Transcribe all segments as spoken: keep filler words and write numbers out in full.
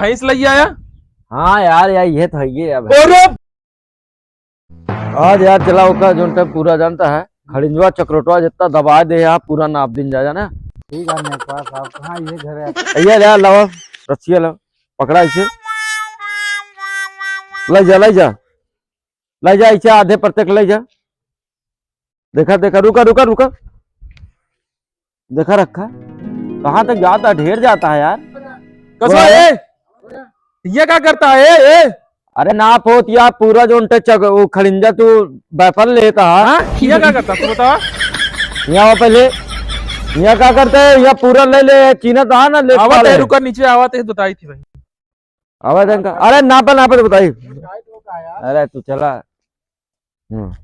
भैंस लइ आया? हाँ यार, यार, ये तो है, ये अब है। अरे! आज यार चला ओका जोन टाइम पूरा जानता है, खड़िंजवा चक्रोटवा जितना दबाए दे यार, पूरा नाप दिन जा, जाना। ठीक है, मेरे पास आप कहाँ ये घर है? ये ले, लावा, रस्सिया लावा, पकड़ा इसे। लइ जा, लइ जा, लइ जा इसे, आधे परते क लइ जा। देखा, देखा, रुका, रुका, रुका। देखा रखा, कहाँ तक जाता है, ढेर जाता है यार। कसवा वाह। ए, ये क्या करता है? ए, ए। अरे नाप होत या पूरा जो उनटे चक-, वो खड़िंजा तू व्यापार लेता है। हाँ? ये क्या करता तू बता? यहाँ आओ पहले, यहाँ क्या करते हैं? यहाँ पूरा ले ले, चीना तो है ना, ले आवा पा ते ले। रुका, नीचे आवा ते बताई थी भाई। आवा दे इनका। अरे नापा, नापा तो बताई। अरे तू चला। हम्म।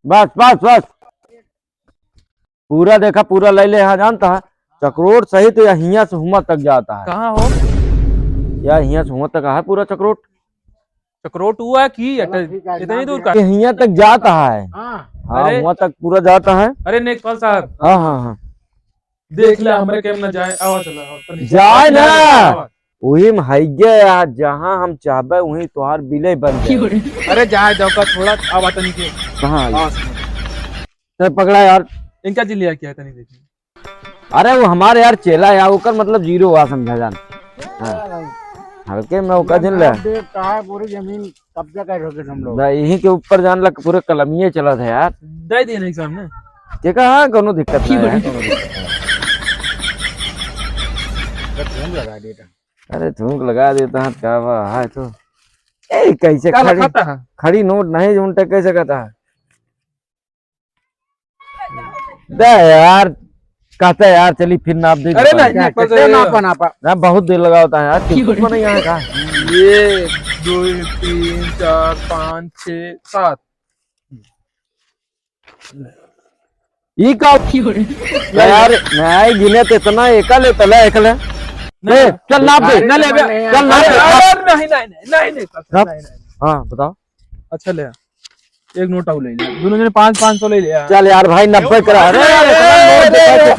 बस, बस, बस। पूरा देखा, पूरा ले ले, हाँ, जानता है, चकरोट सहित या हियाँ से हुआँ तक जाता है। कहाँ हो? या हियाँ से हुआँ तक है पूरा चकरोट। चकरोट हुआ है कि चलो, अट-, ठीक है, इतनी नाम दूर दिया। का? ये हियाँ तक जाता है। हाँ। हाँ, अरे। हुआँ तक पूरा जाता है। अरे नेकपाल साहब। हाँ, हाँ, हाँ। देख ले, हमरे कैम ना जाए। आवा चला, आवा, तनी जाए ना। आवा। वही में है ये यार, जहाँ हम चाहबे वहीं तोहार बिले बन जाए। अरे जाए दो का, थोड़ा आवा तनी के। कहाँ है? आवा सुनो। तो पकड़ा यार। इनका जी लिया क्या है, तनी देखिए। अरे वो हमारे यार चेला है यार, ओकर मतलब जीरो हुआ समझा जान। हाँ। हल्के में ओकर जिन ले। देख, कहाँ है पूरी जमीन? कब्जा कर रखे हम लोग। ना, यहीं के ऊपर जान लग पूरे कलमिये चलत है यार। दे दिए नहीं सामने। के कहा, हाँ, कोनो दिक्कत नहीं है, कोनो दिक्कत नहीं। बस घूम लगा देता। अरे थूक लगा देता है, क्या हुआ है तो? ए, कैसे क्या खड़ी, लखाता है? खड़ी नोट नहीं, उल्टा कैसे कहता है? दे यार, कहते यार, चली फिर नाप दे अरे देता नहीं, है। नहीं, पर कितने ये नापा, नापा? ना, बहुत देर लगा होता है यार, कुछ बना यहाँ का। ये दो, तीन, चार, पाँच, छः, सात। ई का? यार, नहीं गिने तो इतना एकल है, तला एकल है। नहीं। ए, चल नाप दे। अरे, ना ले बे। नहीं, चल नाप दे। अरे, नहीं, नहीं, नहीं, नहीं, नहीं, नाप। नहीं, नहीं। हाँ, बताओ। अच्छा ले। एक नोट और ले ले। दोनों जने पाँच, पाँच सौ ले ले यार। चल यार भाई, नब्बे करा। अरे, अरे, अरे, अरे, अरे।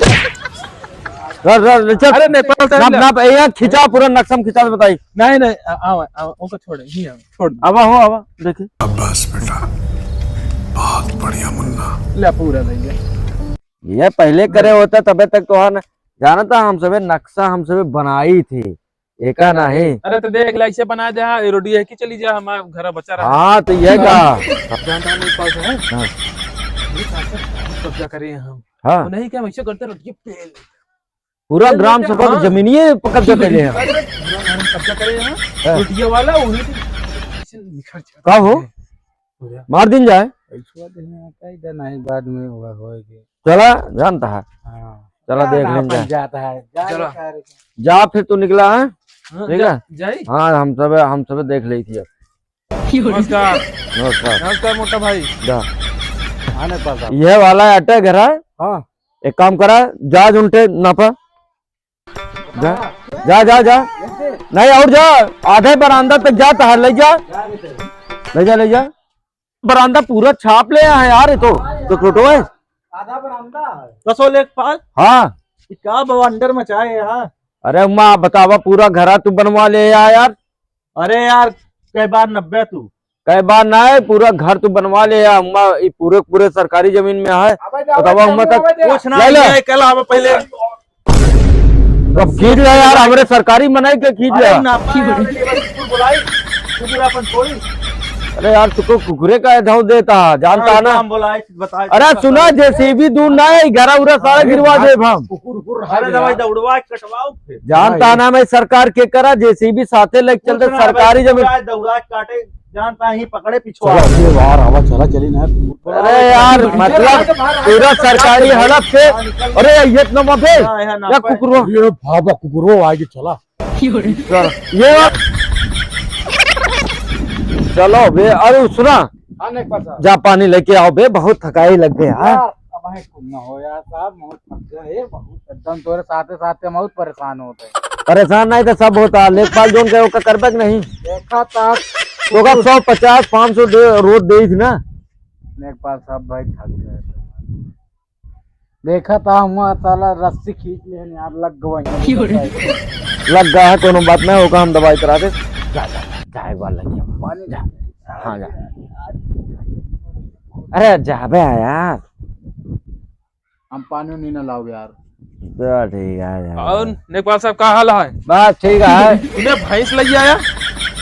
रह, रह, रह, चल। अरे, नेपाल टाइम नाप, ले। नाप, ए, यार, खिंचा, पूरा नक्शा में खिंचा के बताई। नहीं, नहीं, आ-, आवा, आवा, ओका छोड़, ही आवा, छोड़ दे। आवा हो, आवा, देखी। शाबाश बेटा, बहुत बढ़िया मुन्ना। ले, पूरा ले ले। ये पहले करे होता, तबे तक तो हाँ, जानता, हम सबे नक्शा हम सबे बनाई थी। एका नहीं। अरे तो देख ले, ऐसे बना दे, हाँ, ये रोड ये की चली जा, हमारा घर बचा रहा। हाँ, तो ये का? कब्जा नहीं पास है। हाँ। ये का, का, कब्जा करे हम। हाँ। वो नहीं क्या, हम ऐसे करते रोड ये पेल। पूरा ये ग्राम लेके, सभा की हाँ। जमीनिये पे कब्जा कर ले हैं। अरे, पूरा ग्राम कब्जा करे हैं। हाँ। रोड ये वाला, उन्हीं के ऐसे निखर जाता का हो? है। पूरा। मार दिन जाए। ऐसा दिन आता है, इधर नहीं, बाद में हुआ होएगी। चला, जानता है। हाँ। चला, देख लेंगे। जाता है। जा चला। जा फिर तू निकला है? हाँ, ठीक है? जाई? हाँ, हम सब, हम सब देख ली थी अब। नमस्कार। नमस्कार। नमस्कार मोटा भाई। जा। आने पर था। ये वाला अटै घर है? हाँ। एक काम करा, जा जुनटे नापा। जा, जा, जा, जा। नहीं, और जा, आधे बरामदा तक जा, तहार ले जा। ले जा, ले जा। बरामदा पूरा छाप ले आए यार, ये तो, तो फोटो है। आधा बरामदा है। कसो लेखपाल? हाँ। ये का बवंडर मचाए यहाँ? अरे माँ, बतावा, पूरा घरा तू बनवा ले आ यार। अरे यार, कै बार नब्बे तू? कै बार ना है, पूरा घर तू बनवा ले आ। अम्मा, ये पूरे, पूरे सरकारी जमीन में है। अबे जा, बतावा, अबे अम्मा, जा, तक अबे जा। कुछ ना ले ले। है, कल आवा पहले। अब खींच ले यार, हमरे सरकारी मनई के खींच ले। अरे ना, पाए, अरे लेबर कुकुर बुलाई, कुकुर अपन छोड़ी। अरे यार, तू को कुकुरे का धौ देता, जानता हाँ, ना? काम बुलाई, बता, अरे बता। सुना, जेसीबी दूर ना है, घरा उरा सारा गिरवा देब हम। कुकुर, कुकुर रहा अरे गया। दवाई दौड़वा के कटवाओ फिर। जानता ना मैं सरकार के करा, जेसीबी साथे लेके चलते कुछ ना, सरकारी बस जमीन। दौड़ा के काटे, जानता ही पकड़े पिछुआ। चला, ये बाहर आवा, चला, चली ना। अरे यार, मतलब, पूरा सरकारी हड़प के। अरे, ये इतना मत दे। हाँ, यहाँ ना या पाए। कुकुरवा। ये बाबा, कुकुरवा आगे चला। चल, ये बात। चलो बे, अरे सुना। हाँ, नहीं पता। जा पानी लेके आओ बे, बहुत थकाई लग गई, हाँ। यार, अब है कुछ ना हो यार साहब, बहुत थक गए, बहुत एकदम तोरे साथे साथे बहुत परेशान होते हैं। परेशान नहीं तो सब होता, लेखपाल जोन के ओका करबे कि नहीं? देखा था। तो का सौ पचास, पाँच सौ दे, रोज दे ही थी ना। लेखपाल साहब भाई थक गए। देखा था हम, साला रस्सी खींच लेन यार, लग गवा। लग गया है, कोनो बात नहीं होगा, हम दवाई करा दे। जा, जा, जा, जा, एक बार लग गया। पानी जा। हाँ, जा। अरे, जाबे यार। हम पानी नहीं ना लाओ यार। तो ठीक है यार। और नेकपाल साहब, का हाल है? बस ठीक है। तूने भैंस लई आया?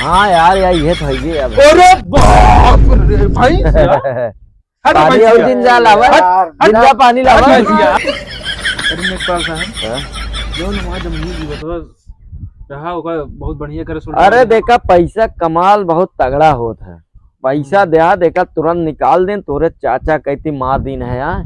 हाँ यार, यार, ये तो है ही अब। अरे बाप रे, भैंस यार। हट पानी भैंस और यार। दिन जा लावा। हट, हट, दिन जा पानी हट लावा। भैंस यार। अरे नेकपाल साहब, हाँ? जौन हमारा जमीन जी बतवा रहा होगा, बहुत बढ़िया करे सुन अरे रहा। देखा, पैसा कमाल बहुत तगड़ा होत है। पैसा हम्म। द्या, देखा, तुरंत निकाल देन, तोरे चाचा कहती मार दीन है यार।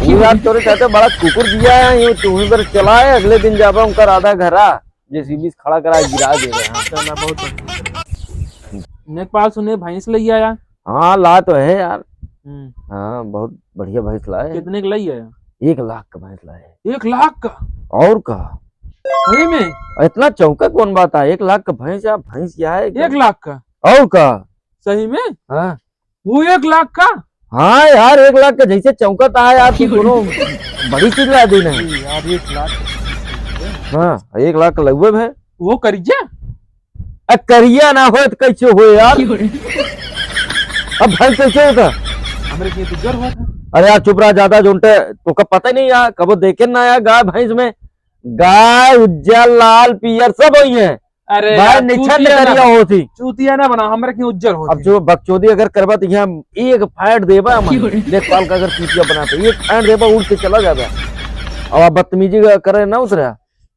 वो यार तोरे चाचा बड़ा कुकुर दिया है, ये तू ही पर चलाए, अगले दिन जाबा उनका राधा घरा, जेसीबी से खड़ा करा गिरा दे रहे हैं। चला, बहुत बढ़िया। नेकपाल सुने भैंस लई आया। हाँ, ला तो है यार। हम्म। हाँ, बहुत बढ़िया भैंस लाए। कितने के लई आया? एक लाख का भैंस लाए। एक लाख का? और का? सही में? इतना चौंका कौन बात है? एक लाख का भैंस या भैंस क्या है? एक लाख का? और का? सही में? हाँ। वो एक लाख का? हाँ यार, एक लाख का जैसे चौंका था यार, तू दोनों बड़ी चीज ला दी ना। यार, एक लाख। हाँ, एक लाख का लगभग है। वो करिया? आ, करिया ना हो तो कैसे हो यार? अब भाई कैसे होता? हमरे के उज्जर होत है। अरे यार चुप रहा, ज्यादा जोनटे तोका पता नहीं यार, कबो देखे ना यार गाय भैंस में। गाय उज्जर, लाल, पियर सब होई है। अरे भाई यार, निछन चूतिया ना करिया बना। होती। चूतिया ना बना, हमरे के उज्जर होती। अब जो बकचोदी अगर करबा तो यहाँ एक फाड़ देबा हम। लेखपाल का अगर चूतिया बनाते, एक फाड़ देबा, उड़ के चला जाबा। अब आप बदतमीजी करे ना उतरा।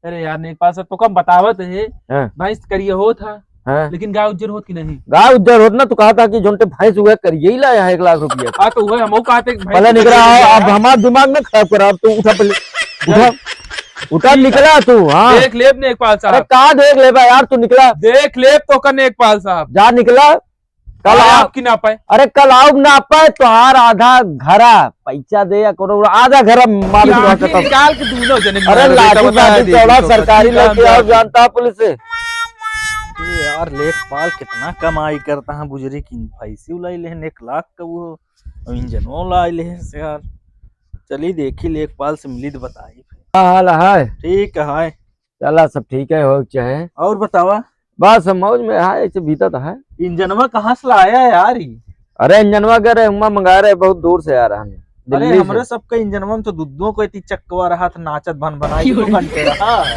अरे यार, नेकपाल साहब, तोका बतावत है, हाँ। भैंस करिया होत है, हाँ। लेकिन गाय उज्जर होत कि नहीं? गाय उज्जर होत ना, तू कहा था कि जोनटे भैंस हुआ करिया ही लाया है एक लाख रुपया। हाँ, तो वह हमहू कहते कि भैंस पहले निकला करिया है, है। अब हमारा दिमाग ना खराब करा, अब तू उठा पहले, उठा, उठा निकला तू, हाँ। देख लेब नेकपाल साहब। अरे का देख लेबा यार, तू निकला। देख लेब तोका नेकपाल साहब। जा निकला। कल आव। आपकी ना पाए। अरे कल आउब ना पाए, तोहार आधा घरा पैसा दे या कोनो आधा घरा मार यहाँ दूंगा के खत्म। निकाल के दूनो जने अरे मार लाठी देता, बता बाटी दे चौड़ा दे तो सरकारी सच्ची लेके काम आओ, बात। जानता है पुलिस से। ये यार लेखपाल कितना कमाई करता है बुजरी की, भैंसी लाई लेहन एक लाख का वो, और इंजनो लाई लेहन से यार। चली देखी लेखपाल से मिली तो बताई। का हाल है? ठीक है। चला, सब ठीक है, हो चाहे। और बतावा? बस, हम मौज में है, ऐसे बीतत है। इंजनवा कहाँ से लाया यार ई? अरे, इंजनवा करे, हुआं मंगा रहे, बहुत दूर से आ रहा है, अरे, दिल्ली से। हमरे सबके इंजनवा में तो दुद्दुओं को इतनी चक्कवा रहा था, नाचत भन भनाई तो घंटेड़हा है।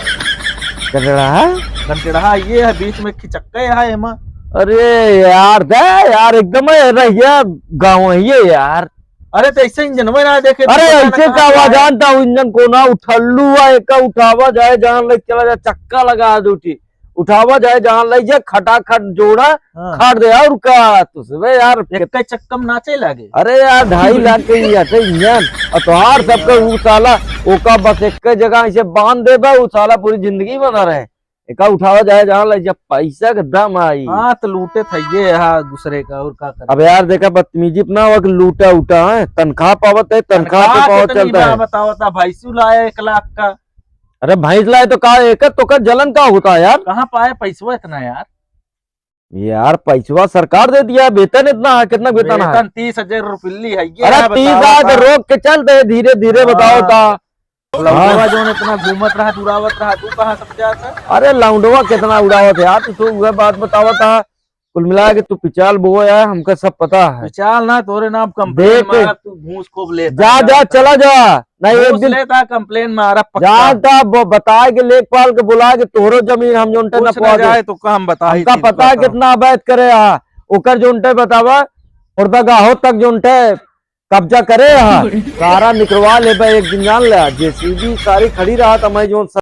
घंटेड़हा? घंटेड़हा ये है, बीच में खिचक्का है एमा। अरे यार, दे यार, एकदम है रहिया गाँव है ये यार। अरे, तो ऐसे इंजनवा ना देखे, अरे, तो पता ऐसे ना का कहाँ आवाज जाए। जानता हूँ, इंजन को ना उठल्लू है, एका उठावा जाए, जहाँ ले चला जाए, चक्का लगा दे उठी। उठावा जाए जहाँ लइ जा, खटाखट जोड़ा, हाँ। खट दे, और का? तू सबे यार, एक के चक्का में नाचे लागे। अरे यार, ढाई लाख के ही हटे इंजन, और तोहार सबके उ साला, ओका बस एक जगह ऐसे बांध देबा, उ साला पूरी जिंदगी बना रहे। एका उठावा जाए जहाँ लइ जा, पैसा के दम आई। हाँ, तो लूटे थइये यहाँ दूसरे का, और का करे? अब यार, देखा, बदतमीजी अपना हुआ कि लूटा उठा है, तनख्वाह पावत है, तनख्वाह पे तनख्वाह पावत कितनी चलता बा, है। बतावता, भैंसू लाया एक लाख का। अरे भैंस लाए तो का, एक तो का जलन का होता है यार? कहाँ पाए पैसवा इतना यार? यार पैसवा सरकार दे दिया है, वेतन इतना है, कितना वेतन है? वेतन तीस हजार रुपये है, ये अरे है, तीस बताओ हजार का? रोक के चलते हैं, धीरे धीरे हाँ। बताओ का। लौंडवा हाँ। जोन इतना घूमत रहा, उड़ावत रहा, तू कहाँ सब जाता? अरे लौंडवा कितना उड़ावत है यार, तू तो वह बात बतावत है। कुल मिला के तू पिचाल बोआ है, हमका सब पता है। पिचाल ना, तोरे नाम complain देख, मारब, तू घूस खूब लेता जा, है। जा, चला जा। नहीं, एक घूस दिन लेता, complain मारब पक्का। जा, जा, ब-, बताए के लेखपाल के बुला के तोहरो जमीन हम जोनटे कुछ नपवा ना दे। जाए तो का हम बताई हमका थी, पता बताओ। कितना अवैध करे हा, ओकर जोनटे बतावा, और दगाहो तक जोनटे कब्जा करे हा, सारा निकलवा लेबे एक दिन, जान ले। जेसीबी सारी खड़ी रहा था, मैं जोन